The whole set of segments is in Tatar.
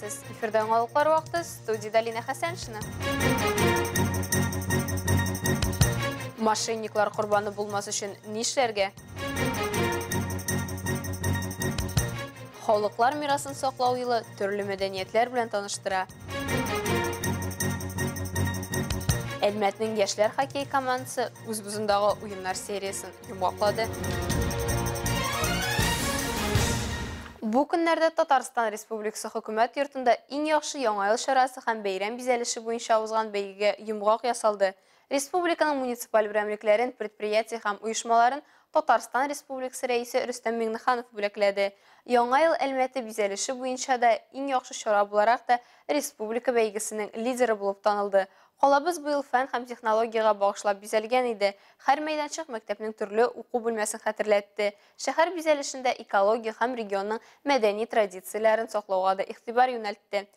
Исәнмесез. Эфирда яңалыклар вакыты, студиядә Лина Хәсәншина. Мошенниклар корбаны булмас өчен нишләргә? Халыклар мирасын саклау елы төрле мәдәниятләр белән таныштыра. Әлмәтнең яшьләр хоккей командасы үз бозындагы уеннар сериясен йомгаклады. Бу көннәрдә Татарстан Республикасы Хөкүмәт йортында иң яхшы яңа ел чарасы һәм бәйрәм бизәлеше буенча узган бәйгегә йомгак ясалды. Республиканың муниципаль берәмлекләрен, предприятие һәм оешмаларын Татарстан Республикасы Рәисе Рөстәм Миңнеханов бүләкләде. Яңа ел Әлмәте бизәлеше буенча да иң яхшы чара буларак та республика бәйгесенең лидеры булып танылды. Калабыз быел фән һәм технологиягә багышлап бизәлгән иде. Һәр мәйданчык мәктәпнең төрле уку бүлмәсен хәтерләтте. Шәһәр бизәлешендә экология һәм регионның мәдәни традицияләрен саклауга да игътибар юнәлтте.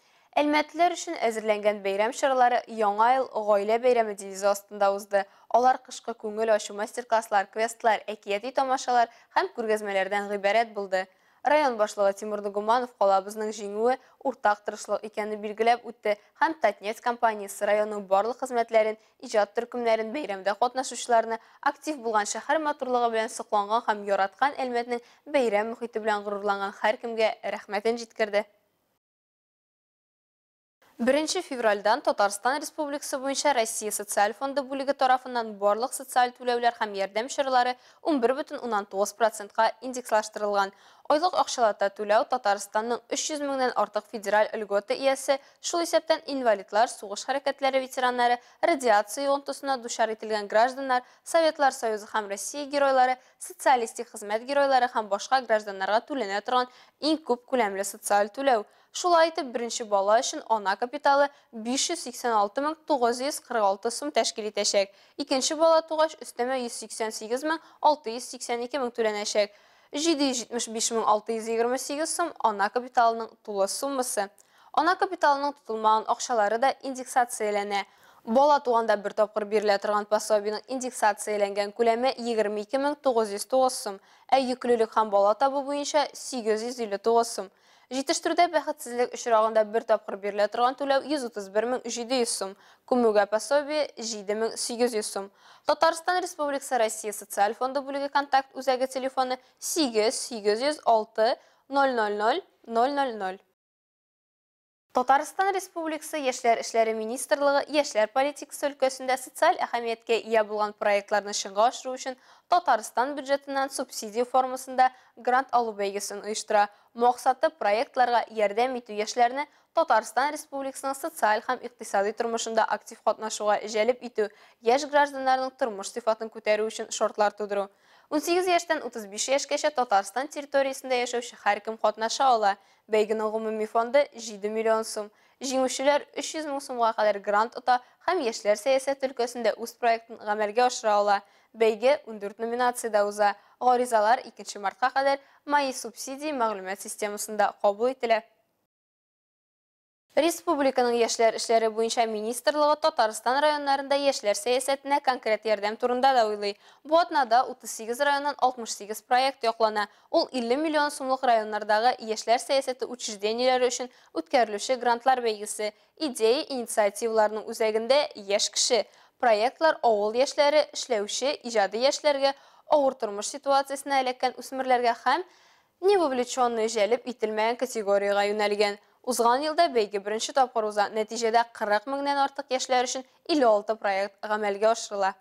Әлмәтлеләр өчен әзерләнгән бәйрәм чаралары Яңа ел гаилә бәйрәме девизы астында узды. Алар кышкы күңел ачу мастер-класслар, квестлар, әкияти тамашалар һәм күргәзмәләрдән гыйбарәт булды. Район башлыгы Тимур Нугуманов калабызның җиңүе уртак тырышлык икәнен билгеләп үтте һәм Татнефть компаниясе районның барлык хезмәтләрен, иҗат төркемнәрен, бәйрәмдә катнашучыларны актив булган шәһәр матурлыгы белән сокланган һәм яраткан Әлмәтнең бәйрәм мохите белән горурланган һәркемгә рәхмәтен җиткерде. 1 февральдан Татарстан Республикасы буенча Россия Социаль фонды бүлеге тарафыннан барлык социаль түләүләр һәм ярдәм чаралары 11,9%-ка индекслаштырылган. Айлык акчалата түләү Татарстанның 300 меңнән артык федераль льгота иясе, шул исәптән инвалидлар, сугыш хәрәкәтләре ветераннары, радиация йогынтысына дучар ителгән гражданнар, Советлар Союзы һәм Россия геройлары, социалистик хезмәт геройлары һәм башка гражданнарга түләнә торган иң күп күләмле социаль түләү. Шулай итеп, беренче бала өчен ана капиталы 586 946 сум тәшкил итәчәк. Икенче бала тугач, өстәмә 188 682 мең түләнәчәк. 775 628 сум ана капиталының тулы суммасы. Ана капиталының тотылмаган акчалары да индексацияләнә. Бала туганда бер тапкыр бирелә торган пособиеның индексацияләнгән күләме 22 909 сум, ә йөклелек һәм бала табу буенча 859 сум. Җитештерүдә бәхетсезлек очрагында бер тапкыр бирелә торган түләү 131 700 сум, күмүгә пособие 7800 сум. Татарстан Республикасы Россия Социаль фонды бүлеге контакт үзәге телефоны 8 806 000 000. Татарстан Республикасы Яшьләр эшләре министрлыгы яшьләр политикасы өлкәсендә социаль әһәмияткә ия булган проектларны чынга ашыру өчен Татарстан бюджетыннан субсидия формасында грант алу бәйгесен оештыра. Максаты проектларга ярдәм итү, яшьләрне Татарстан Республикасының социаль һәм икътисади тормышында актив катнашуга җәлеп итү, яшь гражданнарның тормыш сыйфатын күтәрү өчен шартлар тудыру. 18 яшьтән 35 яшькәчә Татарстан территориясендә яшәүче һәркем катнаша ала. Бәйгенең гомуми фонды 7 миллион сум. Җиңүчеләр 300 мең сумга кадәр грант ота һәм яшьләр сәясәте өлкәсендә үз проектын гамәлгә ашыра ала. Бәйге 14 номинациядә уза. Гаризалар 2 мартка кадәр Мои субсидии мәгълүмат системасында кабул ителә. Республиканың яшьләр эшләре буенча министрлыгы Татарстан районнарында яшьләр сәясәтенә конкрет ярдәм турында да уйлый. Бу атнада 38 районнан 68 проект яклана. Ул 50 миллион сумлык районнардагы яшьләр сәясәте учреждениеләре өчен үткәрелүче грантлар бәйгесе. Идея инициативаларының үзәгендә яшь кеше. Проектлар авыл яшьләре, эшләүче, иҗади яшьләргә, авыр тормыш ситуациясенә эләккән үсмерләргә һәм невовлеченные җәлеп ителмәгән категориягә юнәлгән. Узган елда бәйге беренче тапкыр уза. Нәтиҗәдә 40 меңнән артык яшьләр өчен 56 проект гамәлгә ашырыла.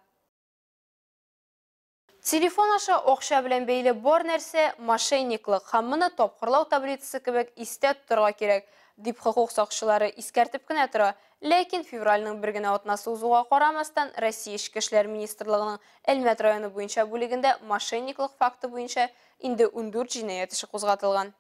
Телефон аша акча белән бәйле бар нәрсә мошенниклык һәм моны тапкырлау таблицасы кебек истә тотарга кирәк, дип хокук сакчылары искәртеп кенә тора. Ләкин февральнең бер генә атнасы узуга карамастан, Россия Эчке эшләр министрлыгының Әлмәт районы буенча бүлегендә мошенниклык факты буенча инде 14 җинаять эше кузгатылган.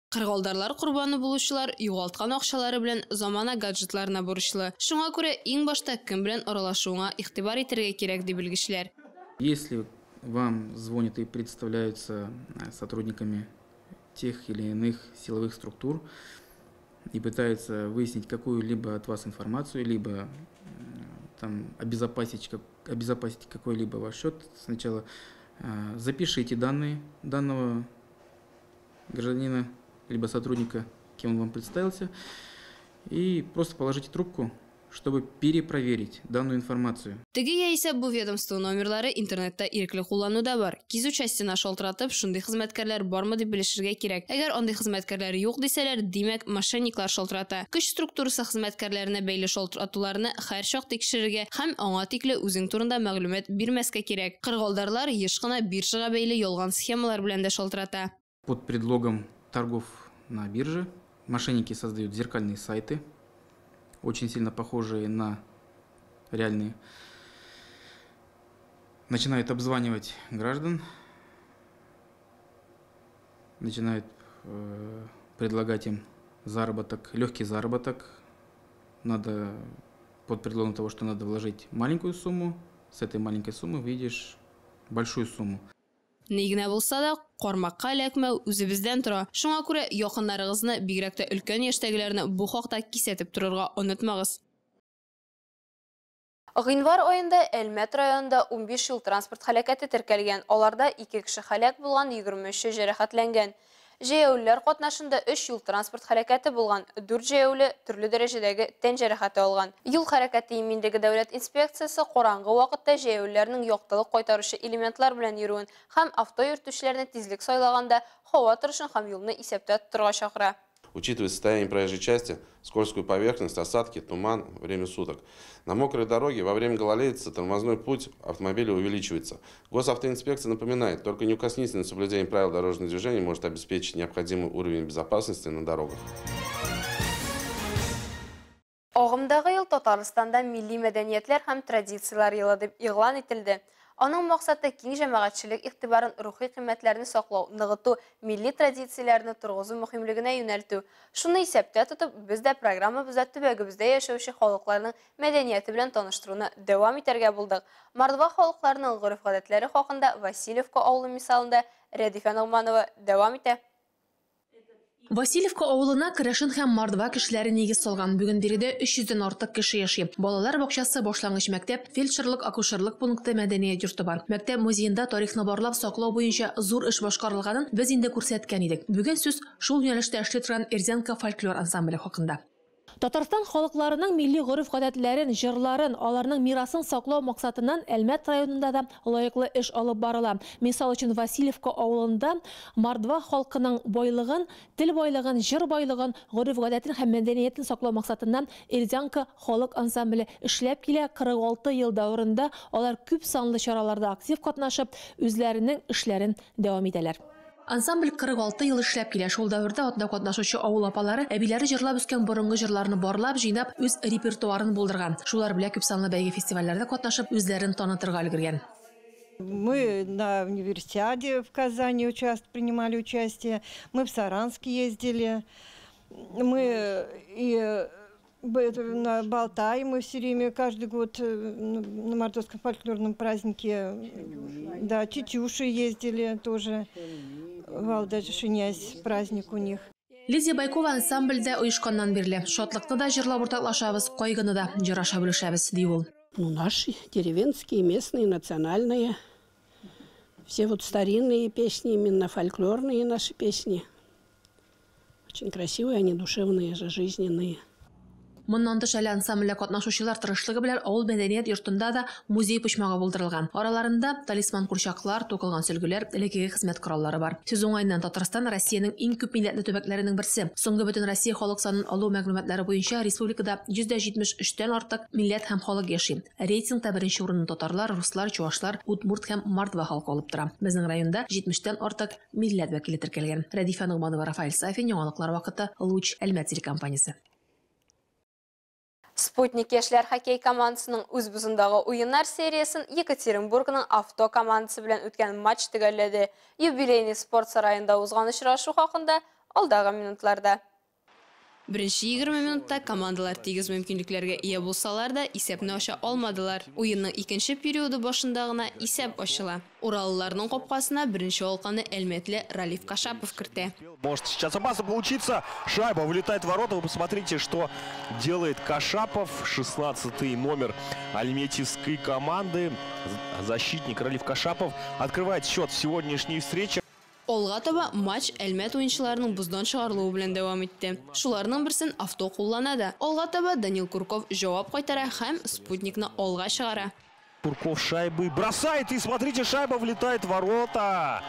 Кыргалдарлар корбаны булучылар югалткан акчалары белән замана гаджетларына бурычлы. Шуңа күрә иң башта кем белән аралашуыңа игътибар итәргә кирәк, ди белгечләр. Если вам звонят и представляются сотрудниками тех или иных силовых структур и пытаются выяснить какую-либо от вас информацию, либо там обезопасить какой-либо ваш счет, сначала запишите данные данного гражданина, либо сотрудника кем он вам представился, и просто положите трубку, чтобы перепроверить данную информацию. Теге яисә бу ведомство номерлары интернетта ирекле куллануда бар. Кизү частена шалтыратып, шундый хезмәткәрләр бармы дип белешергә кирәк. Әгәр андый хезмәткәрләр юк дисәләр, димәк, мошенниклар шалтырата. Көч структурасы хезмәткәрләренә бәйле шалтыратуларны һәрчак тикшерергә һәм аңа тикле үзең турында мәгълүмат бирмәскә кирәк. Кыргалдарлар еш кына биржага бәйле ялган схемалар белән дә шалтырата. Под предлогом торгов на бирже мошенники создают зеркальные сайты, очень сильно похожие на реальные. Начинают обзванивать граждан, начинают предлагать им заработок, легкий заработок. Надо под предлогом того, что надо вложить маленькую сумму, с этой маленькой суммы выйдешь большую сумму. Ни генә булса да, кармакка эләкмәү үзебездән тора. Шуңа күрә якыннарыгызны, бигрәк тә өлкән яшьтәгеләрне бу хакта кисәтеп торырга онытмагыз. Гыйнвар аенда Әлмәт районында 15 юл транспорт һәлакәте теркәлгән. Аларда 2 кеше һәлак булган, 23 җәрәхәтләнгән. Җәяүлеләр катнашында 3 юл транспорт хәрәкәте булган, 4 җәяүле төрле дәрәҗәдәге тән җәрәхәте алган. Юл хәрәкәте иминлеге дәүләт инспекциясе караңгы вакытта җәяүлеләрнең яктылык кайтаручы элементлар белән йөрүен һәм авто йөртүчеләрне тизлек сайлаганда һава торышын һәм юлны исәптә тотырга чакыра. Учитывая состояние проезжей части, скользкую поверхность, осадки, туман, время суток. На мокрой дороге во время гололедицы тормозной путь автомобиля увеличивается. Госавтоинспекция напоминает, только неукоснительное соблюдение правил дорожного движения может обеспечить необходимый уровень безопасности на дорогах. Агымдагы ел Татарстанда милли мәдәниятләр һәм традицияләр елы дип игълан ителде. Аның максаты киң җәмәгатьчелек игътибарын рухи кыйммәтләрне саклау, ныгыту, милли традицияләрне торгызу мөһимлегенә юнәлтү. Шуны исәптә тотып, без дә программабызда төбәгебездә яшәүче халыкларның мәдәнияте белән таныштыруны дәвам итәргә булдык. Мордва халыкларының гореф-гадәтләре хакында Васильевка авылы мисалында Рәдифә Ногманова дәвам итә. Васильевка авылына керәшен һәм мордва кешеләре нигез салган. Бүген биредә 300дән артык кеше яши. Балалар бакчасы, башлангыч мәктәп, фельдшерлык, акушерлык пункты, мәдәният йорты бар. Мәктәп музеенда тарихны барлап саклау буенча зур эш башкарылганын без инде күрсәткән идек. Бүген сүз шул юнәлештә эшли торган Эрзянка фольклор ансамбле хакында. Татарстан халыкларының милли гореф-гадәтләрен, җырларын, аларның мирасын саклау максатыннан Әлмәт районында да лаеклы эш алып барыла. Мисал өчен, Васильевка авылында мордва халкының байлыгын, тел байлыгын, җыр байлыгын, гореф-гадәтен һәм мәдәниятен саклау максатыннан Эрзянка халык ансамбле эшләп килә. 46 ел дәверендә алар күп санлы чараларда актив катнашып, үзләренең эшләрен дәвам итәләр. Ансамбль 46 ел эшләп килә. Шул дәвердә анда катнашучы авыл апалары, әбиләре җырлап үскән борынгы җырларны барлап, җыйнап, үз репертуарын булдырган. Шулар белән күп санлы бәйге фестивальләрдә катнашып, үзләрен танытырга өлгергән. Мы на универсиаде в Казани принимали участие, мы в Саранск ездили, мы и на Балтай мы все время, каждый год на мордовском фольклорном празднике, да, Тетюши ездили тоже, Валда Шинясь, праздник у них. Лидия Байкова ансамбльдә оешканнан бирле. Шатлыкны да җырлап уртаклашабыз, кайгыны да җыр аша бүлешәбез, ди ул. Ну, наши деревенские, местные, национальные, все вот старинные песни, именно фольклорные наши песни. Очень красивые, они душевные же, жизненные. Моннан тыш әле ансамбльдә катнашучылар тырышлыгы белән авыл мәдәният йортында да музей почмагы булдырылган. Араларында талисман курчаклар, тукылган сөлгеләр, элеккеге хезмәт кораллары бар. Сүз уңаеннан, Татарстан Россиянең иң күп милләтле төбәкләренең берсе. Соңгы бөтен Россия халык санын алу мәгълүматлары буенча республикада 173тән артык милләт һәм халык яши. Рейтингта беренче урынны татарлар, руслар, чуашлар, удмурт һәм мордва халкы алып тора. Безнең районда 70тән артык милләт вәкиле теркәлгән. Рәдифә Ногманова, Рафаэль Сафин, яңалыклар вакыты, Луч, Әлмәт телекомпаниясе. Спутник яшьләр хоккей командасының үз бозындагы уеннар сериясын Екатеринбургның авто командасы белән үткән матч төгәлләде. Юбилейный спорт сараенда узган очрашу хакында алдагы минутларда. Беренче 20 минутта командалар тигез мөмкинлекләргә ия булсалар да, исәпне ача алмадылар. Уенның икенче периоды башында гына исәп ачыла. Ураллыларның капкасына беренче алканы Әлмәтле Ралиф Кашапов кертә. Может сейчас опасно получиться. Шайба вылетает в ворота. Вы посмотрите, что делает Кашапов. 16-й номер альметьевской команды. Защитник Ралиф Кашапов открывает счет в сегодняшней встрече. Алга таба матч Әлмәт уенчыларының боздан чыгарылуы белән дәвам итте. Шуларның берсен Авто куллана да. Алга таба Данил Курков җавап кайтара һәм Спутникны алга чыгара. Курков шайбы бросает, и смотрите, шайба влетает в ворота.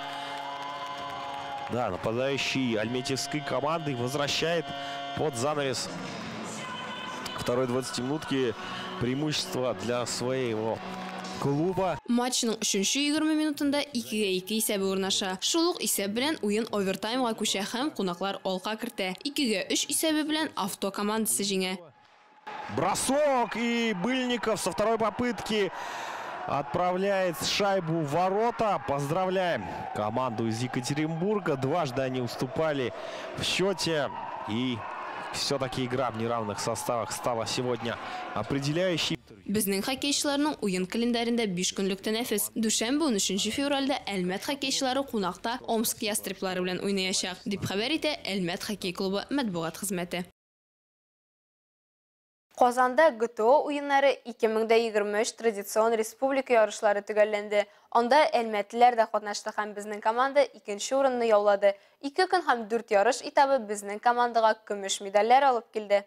Да, нападающий альметьевской команды возвращает под занавес второй 20-минутки преимущество для своего клуба. Матчның 3-нче 20 минутында 2-2 исәбе урнаша. Шул ук исәп белән уен овертаймга күчә һәм кунаклар алка кертә. 2-3 исәбе белән Авто командасы җиңә. Бросок, и Быльников со второй попытки отправляет шайбу в ворота. Поздравляем команду из Екатеринбурга. Дважды они уступали в счете. И все-таки игра в неравных составах стала сегодня определяющей. Безнең хоккейчыларның уен календарендә 5 көнлек тәнәфес. Дүшәмбе 13 февральдә Әлмәт хоккейчылары кунакта Омск ястреблары белән уйнаячак, дип хәбәр итә Әлмәт хоккей клубы матбугат хезмәте. Казанда ГТО уеннары 2023 традицион республика ярышлары төгәлләнде. Анда әлмәтлеләр дә катнашты һәм безнең команда икенче урынны яулады. 2 көн һәм 4 ярыш этабы безнең командага көмеш медальләр алып килде.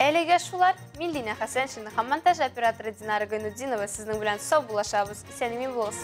Әлегә шулар. Мин Динә Хәсәншина һәм монтаж операторы Динара Гайнутдинова сезнең белән сау булашабыз. Исән-имин булыгыз.